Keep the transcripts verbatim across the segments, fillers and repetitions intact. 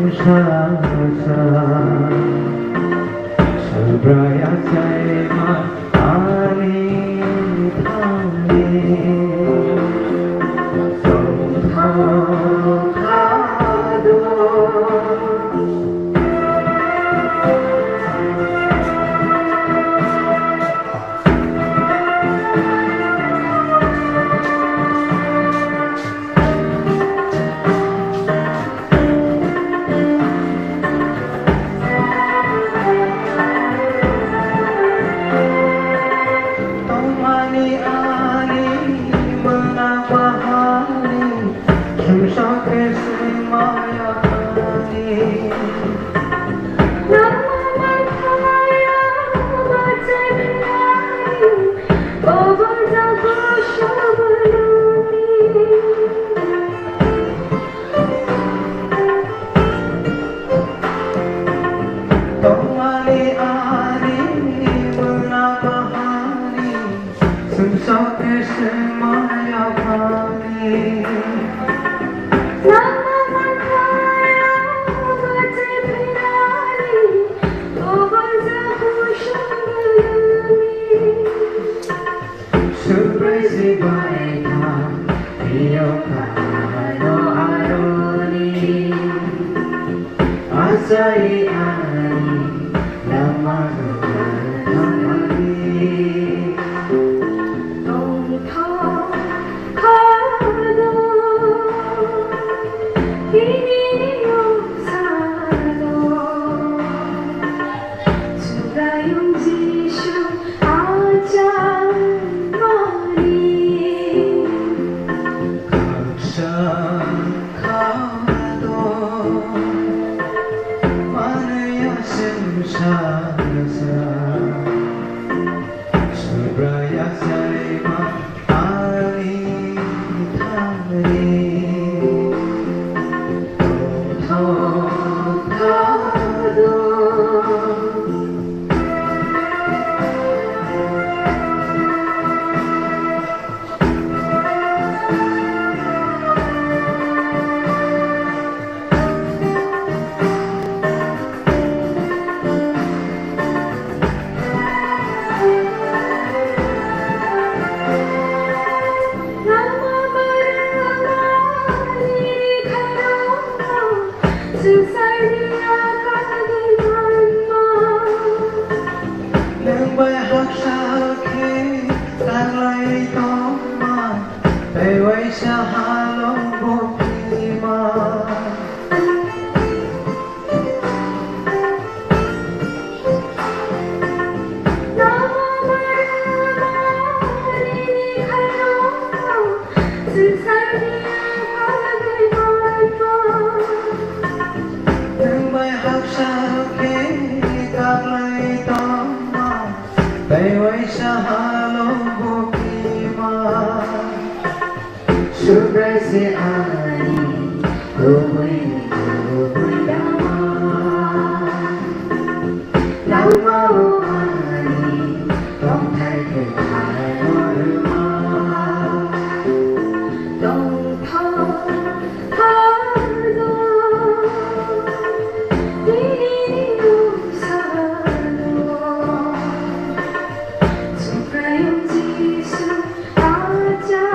Sa, sa, Subraiyung chaima ani thani. Tongthok kha do. Tongmani ani mwnang bahani, sumsok khe swi maya ani. Tongmani ani mwnang bahani, sumsok khe swi maya ani. Subrai se bai kha, iyo kha no aroni. Asai ani lama gana thamani. Tongthok kha do, ini ni no sa do. Subraiyung Jisu achai mani. Khaksa kha do, manwi aswk sa sa. Subraiyung chaima ani thani. Tongthok kha do. Nwng bai haksa khe tanglai tongma, tei waisa halong bo philima. Nwng bai haksa khe kaklai tongma, tei waisa halong bo philima. Subrai se ani kubui ni kubui lama. Langmao ani tongthai kwthar no rwma. Tongthok kha do, tini ni bwsano. Subraiyung Jisu Khaksa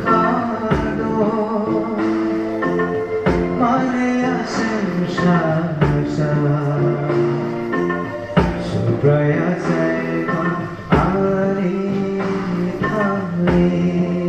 kha do, mane aswk sa sa. Subrai achai ma ani thani.